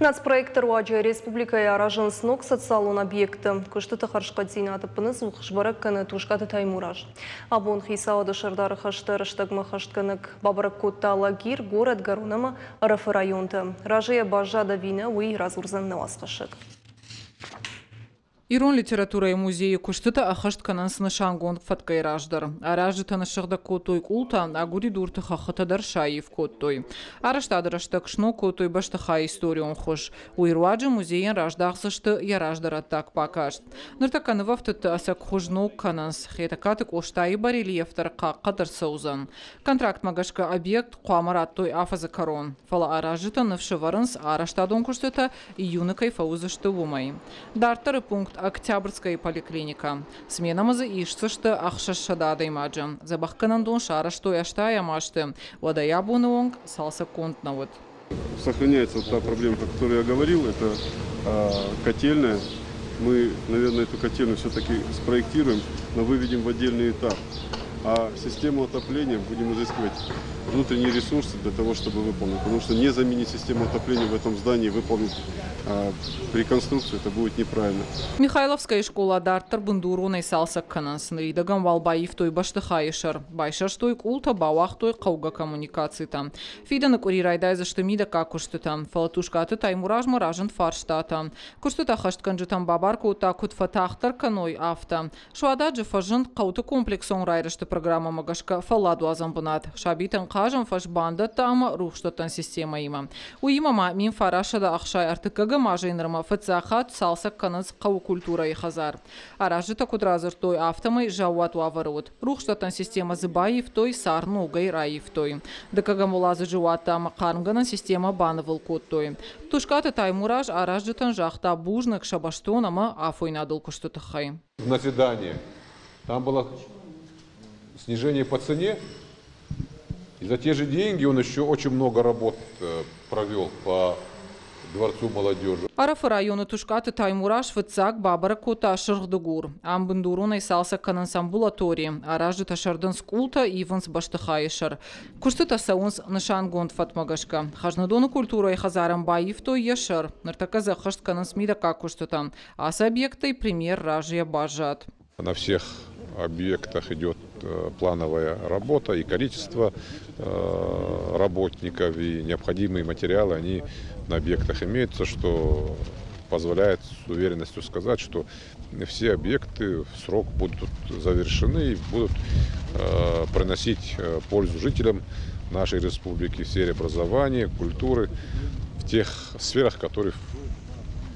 Нацпроекты руаджы республикӕйы аразынц ног социалон объектты. Куыстыты хӕрзхъӕддзинад ӕппынӕдзух сбӕрӕг кӕны Тускъаты Таймураз. Абон хицауады сӕрдары хӕстӕ рӕстӕгмӕ хӕстгӕнӕг бабӕрӕг кодта Алагир, Горӕтгӕрон ӕмӕ Ӕрӕфы районтӕ. Разыйӕ баззад ӕви нӕ, уый радзурдзӕн нӕ уацхӕссӕг. Ирон литературӕйы музейы куыстытӕ ӕххӕст кӕнынц нысангонд фӕткӕй раздӕр. Аразджытӕ ныссыгъдӕг кодтой къултӕ, агуыридурты хӕххытӕ дӕр саив кодтой. Арӕзтады рӕстӕг сног кодтой бӕстыхайы историон хуыз. Уый руаджы музейӕн раздахдзысты йӕ раздӕр ӕддаг бакаст. Ныртӕккӕ нывӕфтыдты ӕцӕг хуыз ног кӕнынц. Хетӕгкаты Къостайы барельеф дӕр хъахъхъӕд ӕрцӕудзӕн. Контрактмӕ гӕсгӕ объект хъуамӕ радтой афӕдзы кӕрон. Фӕлӕ аразджытӕ ныфс ӕвӕрынц, арӕзтадон куыстытӕ июны кӕй фӕуыдзысты, уымӕй. Дарддӕры пункт Октябрьская поликлиника. Сменӕмӕ дзы исдзысты 600 адӕймаджы. Дзӕбӕхгӕнӕндон сарӕзтой ӕстайӕм азты, уӕдӕй абоны онг цалцӕггонд нӕ уыд. Сохраняется вот та проблема, о которой я говорил, это котельная. Мы, наверное, эту котельную все-таки спроектируем, но выведем в отдельный этап. А систему отопления будем изыскивать внутренние ресурсы для того, чтобы выполнить. Потому что не заменить систему отопления в этом здании, выполнить реконструкцию, это будет неправильно. Михайловская скъола дарддӕр бындуронӕй цалцӕг кӕнынц. Ныридӕгӕн уал баивтой бӕстыхайы сӕр. Байсӕрстой къултӕ, бауагътой хъӕугӕ коммуникацитӕ. Фидӕны къуыри райдайдзысты мидӕггаг куыстытӕ. Фӕлӕ Тускъаты Таймуразмӕ разынд фарстатӕ. Куыстытӕ хӕстгӕнджытӕн бабар кодта, куыд фӕтагъддӕр кӕной, афтӕ. Суададжы фӕзынд хъӕуты комплексон райрӕзты программӕмӕ гӕсгӕ фӕлладуадзӕн бынат, сабитӕн хъазӕн фӕз бандӕттӕ ӕмӕ рухсдӕттӕн системӕимӕ. Уыимӕ ма 1963 азӕй нырмӕ фыццаг хатт цалцӕг кӕнынц хъӕуы культурӕйы хӕдзар. Аразджытӕ куыд радзырдтой, афтӕмӕй заууат уавӕры уыд. Рухсдӕттӕн системӕ дзы баивтой, цар ногӕй раивтой. Дыккӕгӕм уӕладзыджы уаттӕ ӕмӕ хъармгӕнӕн системӕ банывыл кодтой. Тускъаты Таймураз аразджытӕн загъта бузныг сӕ бӕстон ӕмӕ афойнадыл куысты тыххӕй. Назидание. Там было снижение по цене, и за те же деньги он еще очень много работ провел по Дворцу молодежи. Ӕрӕфы районы Тускъаты Таймураз фыццаг бабӕрӕг кодта Сырх Дыгур. Ам бындуронӕй цалцӕг кӕнынц амбулатори, аразджытӕ сӕрдынц къултӕ, ивынц бӕстыхайы сӕр. Куыстытӕ цӕуынц нысангонд фӕткмӕ гӕсгӕ. Хӕзныдоны культурӕйы хӕдзарӕн баивтой йӕ сӕр. Ныртӕккӕ дзы ӕххӕст кӕнынц мидӕггаг куыстытӕ. Ацы объекттӕй премьер разыйӕ баззад. На всех объектах идет плановая работа и количество работников, и необходимые материалы, они на объектах имеются, что позволяет с уверенностью сказать, что все объекты в срок будут завершены и будут приносить пользу жителям нашей республики в сфере образования, культуры, в тех сферах, которые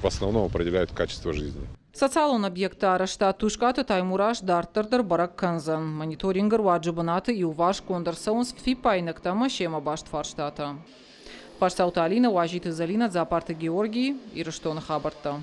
в основном определяют качество жизни. Социалон объектты арӕзтад Тускъаты Таймураз дарддӕр дӕр бӕрӕг кӕндзӕн. Мониторингы руаджы бынаты иуварсгонд ӕрцӕуынц фиппаинӕгтӕ ӕмӕ семӕ баст фарстатӕ. Хъӕстауты Алинӕ, Уазиты Зӕлинӕ, Дзапарты Георгий, Ирыстоны хабӕрттӕ.